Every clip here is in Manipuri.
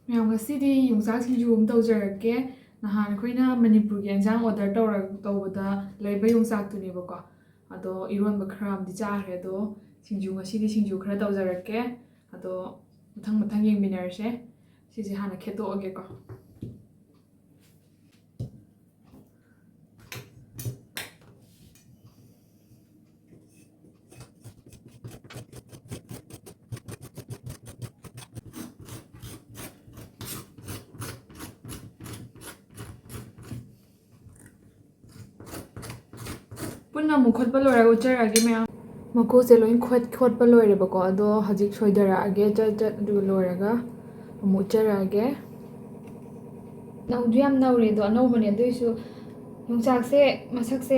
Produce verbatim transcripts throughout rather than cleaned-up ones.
ꯃꯌꯥꯝ, ꯉꯁꯤꯗꯤ ꯌꯣꯡꯆꯥꯛ ꯁꯤꯡꯖꯨ ꯑꯃ ꯇꯧꯖꯔꯛꯀꯦ꯫ ꯅꯍꯥꯟ ꯑꯩꯈꯣꯏꯅ ꯃꯅꯤꯄꯨꯔꯒꯤ ꯑꯦꯟꯁꯥꯡ order ꯇꯧꯔ-, ꯇꯧꯕꯗ ꯂꯩꯕ ꯌꯣꯡꯆꯥꯛꯇꯨꯅꯦꯕꯀꯣ꯫ ꯑꯗꯣ ꯏꯔꯣꯟꯕ ꯈꯔ ꯑꯃꯗꯤ ꯆꯥꯈ꯭ꯔꯦ, ꯑꯗꯣ ꯁꯤꯡꯖꯨ, ꯉꯁꯤꯗꯤ ꯁꯤꯡꯖꯨ ꯈꯔ ꯇꯧꯖꯔꯛꯀꯦ꯫ ꯑꯗꯣ ꯃꯊꯪ ꯃꯊꯪ ꯌꯦꯡꯃꯤꯟꯅꯔꯁꯦ꯫ ꯁꯤꯁꯦ ꯍꯥꯟꯅ ꯈꯦꯠꯇꯣꯛꯑꯒꯦꯀꯣ꯫ ꯄꯨꯟꯅ ꯑꯃꯨꯛ ꯈꯣꯠꯄ ꯂꯣꯏꯔꯒ ꯎꯠꯆꯔꯛꯑꯒꯦ ꯃꯌꯥꯝ꯫ ꯃꯀꯨꯁꯦ ꯂꯣꯏ ꯈꯣꯠ-, ꯈꯣꯠꯄ ꯂꯣꯏꯔꯦꯕꯀꯣ, ꯑꯗꯣ ꯍꯧꯖꯤꯛ ꯁꯣꯏꯗꯔꯛꯑꯒꯦ ꯆꯠ ꯆꯠ, ꯑꯗꯨꯒ ꯂꯣꯏꯔꯒ ꯑꯃꯨꯛ ꯎꯠꯆꯔꯛꯑꯒꯦ꯫ ꯅꯧꯗꯤ ꯌꯥꯝ ꯅꯧꯔꯦ, ꯑꯗꯣ ꯑꯅꯧꯕꯅꯦ, ꯑꯗꯨꯏꯁꯨ ꯌꯣꯡꯆꯥꯛꯁꯦ ꯃꯁꯛꯁꯦ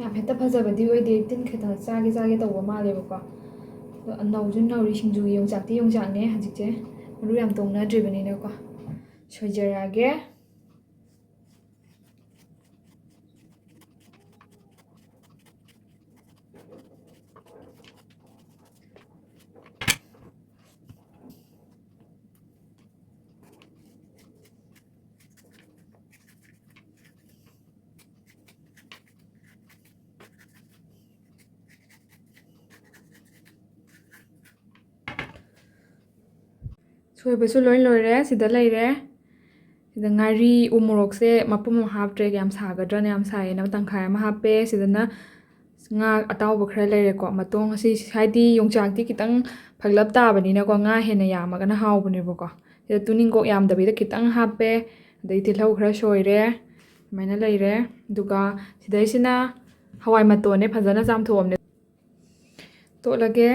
ꯌꯥꯝ ꯍꯦꯛꯇ ꯐꯖꯕꯗꯤ ꯑꯣꯏꯗꯦ, ꯇꯤꯟ ꯈꯛꯇꯪ ꯆꯥꯒꯦ ꯆꯥꯒꯦ ꯇꯧꯕ ꯃꯥꯜꯂꯦꯕꯀꯣ꯫ ꯑꯗꯣ ꯅꯧꯁꯨ ꯅꯧꯔꯤ, ꯁꯤꯡꯖꯨꯒꯤ ꯌꯣꯡꯆꯥꯛꯇꯤ ꯌꯣꯡꯆꯥꯛꯅꯦ ꯍꯧꯖꯤꯛꯁꯦ, ꯃꯔꯨ ꯌꯥꯝ ꯇꯣꯡꯅꯗ꯭ꯔꯤꯕꯅꯤꯅꯀꯣ꯫ ꯁꯣꯏꯖꯔꯛꯑꯒꯦ꯫ ꯁꯣꯏꯕꯁꯨ ꯂꯣꯏ ꯂꯣꯏꯔꯦ, ꯁꯤꯗ ꯂꯩꯔꯦ꯫ ꯁꯤꯗ ꯉꯥꯔꯤ, ꯎ ꯃꯣꯔꯣꯛꯁꯦ ꯃꯄꯨꯝ ꯑꯃ ꯍꯥꯞꯇ꯭ꯔꯦ, ꯌꯥꯝ ꯁꯥꯒꯗ꯭ꯔꯅ ꯌꯌꯥꯝ ꯁꯥꯏꯌꯦꯅ ꯇꯪꯈꯥꯏ ꯑꯃ ꯍꯥꯞꯄꯦ꯫ ꯁꯤꯗꯅ ꯉꯥ ꯑꯇꯥꯎꯕ ꯈꯔ ꯂꯩꯔꯦꯀꯣ, ꯃꯇꯣꯡ, ꯑꯁꯤ ꯍꯥꯏꯗꯤ ꯌꯣꯡꯆꯥꯛꯇꯤ ꯈꯤꯇꯪ ꯐꯛꯂꯞ ꯇꯥꯕꯅꯤꯅꯀꯣ, ꯉꯥ ꯍꯦꯟꯅ ꯌꯥꯝꯃꯒꯅ ꯍꯥꯎꯕꯅꯦꯕꯀꯣ꯫ ꯁꯤꯗ ꯇꯨꯅꯤꯡꯀꯣꯛ ꯌꯥꯝꯗꯕꯤꯗ ꯈꯤꯇꯪ ꯍꯥꯞꯄꯦ, ꯑꯗꯩ ꯇꯤꯜꯍꯧ ꯈꯔ ꯁꯣꯏꯔꯦ, ꯑꯗꯨꯃꯥꯏꯅ ꯂꯩꯔꯦ꯫ ꯑꯗꯨꯒ ꯁꯤꯗꯩꯁꯤꯅ ꯍꯋꯥꯏ ꯃꯇꯣꯟꯅꯦ, ꯐꯖꯅ ꯆꯥꯝꯊꯣꯛꯑꯕꯅꯦ꯫ ꯇꯣꯠꯂꯒꯦ꯫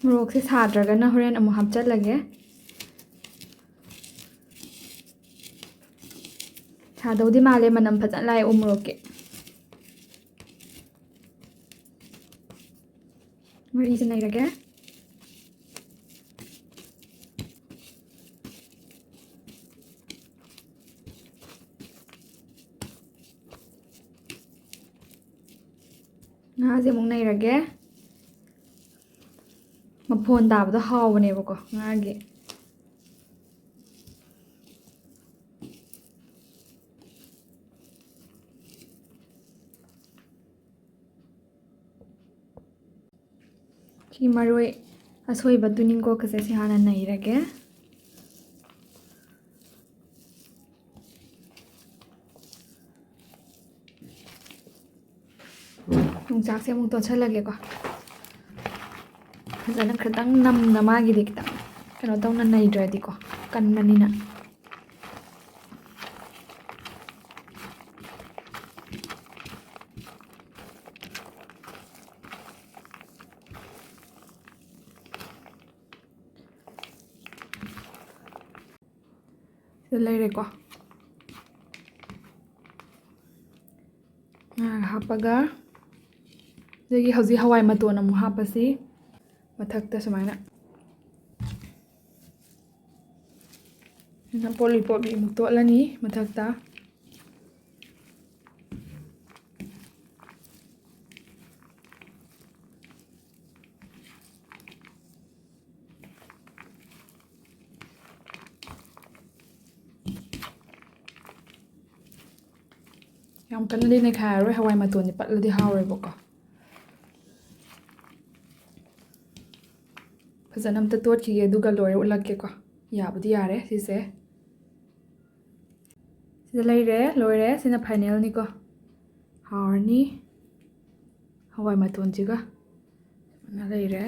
ꯃꯣꯔꯣꯛꯁꯦ ꯁꯥꯗ꯭ꯔꯒꯅ ꯍꯣꯔꯦꯟ ꯑꯃꯨꯛ ꯍꯥꯞꯆꯜꯂꯒꯦ꯫ ꯁꯥꯗꯧꯗꯤ ꯃꯥꯜꯂꯦ, ꯃꯅꯝ ꯐꯖꯅ ꯂꯥꯛꯑꯦ ꯎ ꯃꯣꯔꯣꯛꯀꯤ꯫ ꯃꯔꯤꯁꯦ ꯅꯩꯔꯒꯦ꯫ ꯉꯥꯁꯦ ꯑꯃꯨꯛ ꯅꯩꯔꯒꯦ꯫ ꯃꯐꯣꯟ ꯇꯥꯕꯗꯣ ꯍꯥꯎꯕꯅꯦꯕꯀꯣ ꯉꯥꯒꯤ꯫ ꯁꯤ ꯃꯔꯣꯏ ꯑꯁꯣꯏꯕ ꯇꯨꯅꯤꯡꯀꯣꯛꯀꯁꯦ ꯁꯤ ꯍꯥꯟꯅ ꯅꯩꯔꯒꯦ꯫ ꯌꯣꯡꯆꯥꯛꯁꯦ ꯑꯃꯨꯛ ꯇꯣꯠꯁꯜꯂꯒꯦꯀꯣ꯫ ꯐꯖꯅ ꯈꯤꯇꯪ ꯅꯝꯅ ꯃꯥꯒꯤꯗꯤ ꯈꯤꯇꯪ ꯀꯩꯅꯣ ꯇꯧꯅ ꯅꯩꯗ꯭ꯔꯗꯤꯀꯣ ꯀꯟꯕꯅꯤꯅ꯫ ꯁꯤꯗ ꯂꯩꯔꯦꯀꯣ꯫ ꯉꯥ ꯍꯥꯞꯄꯒ, ꯑꯗꯒꯤ ꯍꯧꯖꯤꯛ ꯍꯋꯥꯏ ꯃꯇꯣꯟ ꯑꯃꯨꯛ ꯍꯥꯞꯄꯁꯤ ꯃꯊꯛꯇ ꯁꯨꯃꯥꯏꯅ꯫ ꯄꯣꯠꯂꯤ ꯄꯣꯠꯂꯤ ꯑꯃꯨꯛ ꯇꯣꯠꯂꯅꯤ ꯃꯊꯛꯇ꯫ ꯌꯥꯝ ꯀꯟꯅꯗꯤ ꯅꯩꯈꯥꯏꯔꯔꯣꯏ, ꯍꯋꯥꯏ ꯃꯇꯣꯟꯗꯤ ꯄꯠꯂꯗꯤ ꯍꯥꯎꯔꯣꯏꯕꯀꯣ꯫ ꯐꯖꯅ ꯑꯝꯇ ꯇꯣꯠꯈꯤꯒꯦ, ꯑꯗꯨꯒ ꯂꯣꯏꯔ ꯎꯠꯂꯛꯀꯦꯀꯣ꯫ ꯌꯥꯕꯨꯗꯤ ꯌꯥꯔꯦ ꯁꯤꯁꯦ꯫ ꯁꯤꯗ ꯂꯩꯔꯦ, ꯂꯣꯏꯔꯦ꯫ ꯁꯤꯅ ꯐꯥꯏꯅꯦꯜꯅꯤꯀꯣ꯫ ꯍꯥꯎꯔꯅꯤ ꯍꯋꯥꯏ ꯃꯇꯣꯟꯁꯤꯒ꯫ ꯁꯨꯃꯥꯏꯅ ꯂꯩꯔꯦ꯫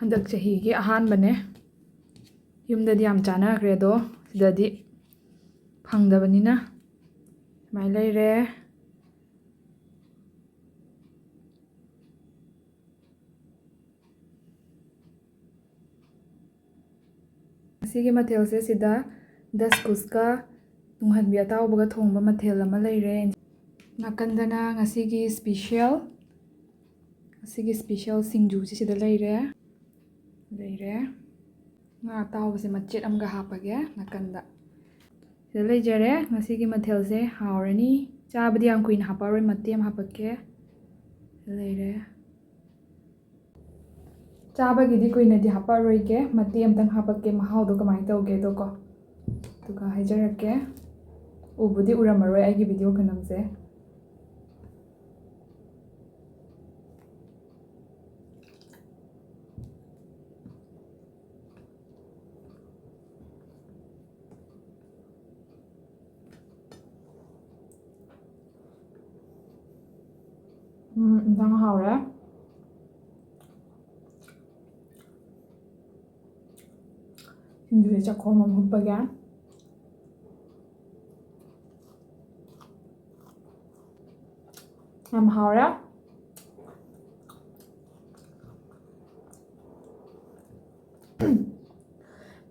ꯍꯟꯗꯛ ꯆꯍꯤꯒꯤ ꯑꯍꯥꯟꯕꯅꯦ꯫ ꯌꯨꯝꯗꯗꯤ ꯌꯥꯝ ꯆꯥꯅꯈ꯭ꯔꯦ, ꯑꯗꯣ ꯁꯤꯗꯗꯤ ꯐꯪꯗꯕꯅꯤꯅ꯫ ꯁꯨꯃꯥꯏꯅ ꯂꯩꯔꯦ꯫ ꯉꯁꯤꯒꯤ ꯃꯊꯦꯜꯁꯦ ꯁꯤꯗ ꯗꯁꯀꯨꯁꯀ ꯇꯨꯡꯍꯟꯕꯤ ꯑꯇꯥꯎꯕꯒ ꯊꯣꯡꯕ ꯃꯊꯦꯜ ꯑꯃ ꯂꯩꯔꯦ꯫ ꯅꯥꯀꯟꯗꯅ ꯉꯁꯤꯒꯤ special, ꯉꯁꯤꯒꯤ special ꯁꯤꯡꯖꯨꯁꯤ ꯁꯤꯗ ꯂꯩꯔꯦ꯫ ꯂꯩꯔꯦ꯫ ꯉꯥ ꯑꯇꯥꯎꯕꯁꯦ ꯃꯆꯦꯠ ꯑꯃꯒ ꯍꯥꯞꯄꯒꯦ ꯅꯥꯀꯟꯗ꯫ ꯁꯤꯗ ꯂꯩꯖꯔꯦ꯫ ꯉꯁꯤꯒꯤ ꯃꯊꯦꯜꯁꯦ ꯍꯥꯎꯔꯅꯤ꯫ ꯆꯥꯕꯗꯤ ꯌꯥꯝ ꯀꯨꯏꯅ ꯍꯥꯞꯄꯛꯑꯔꯣꯏ, ꯃꯇꯦꯛ ꯑꯃ ꯍꯥꯞꯄꯛꯀꯦ꯫ ꯁꯤꯗ ꯂꯩꯔꯦ꯫ ꯆꯥꯕꯒꯤꯗꯤ ꯀꯨꯏꯅꯗꯤ ꯍꯥꯞꯄꯛꯑꯔꯣꯏꯒꯦ, ꯃꯇꯦꯛ ꯑꯃꯇꯪ ꯍꯥꯞꯄꯛꯀꯦ, ꯃꯍꯥꯎꯗꯣ ꯀꯃꯥꯏꯅ ꯇꯧꯒꯦꯗꯣꯀꯣ꯫ ꯑꯗꯨꯒ ꯍꯥꯏꯖꯔꯛꯀꯦ꯫ ꯎꯕꯨꯗꯤ ꯎꯔꯝꯃꯔꯣꯏ ꯑꯩꯒꯤ ꯚꯤꯗꯤꯑꯣ ꯈꯨꯅꯝꯁꯦ꯫ ꯎꯝ, ꯏꯟꯁꯥꯡ ꯍꯥꯎꯔꯦ꯫ ꯁꯤꯡꯖꯨꯁꯦ ꯆꯥꯛꯈꯣꯝ ꯑꯃ ꯍꯨꯞꯄꯒꯦ꯫ ꯌꯥꯝ ꯍꯥꯎꯔꯦ꯫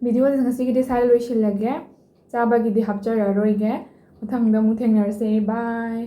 ꯚꯤꯗꯤꯑꯣꯁꯦ ꯉꯁꯤꯒꯤꯗꯤ ꯁ꯭ꯋꯥꯏꯗ ꯂꯣꯏꯁꯤꯜꯂꯒꯦ꯫ ꯆꯥꯕꯒꯤꯗꯤ ꯍꯥꯞꯆꯔꯔꯣꯏꯒꯦ꯫ ꯃꯊꯪꯗ ꯑꯃꯨꯛ ꯊꯦꯡꯅꯔꯁꯦ꯫ ꯕꯥꯏ꯫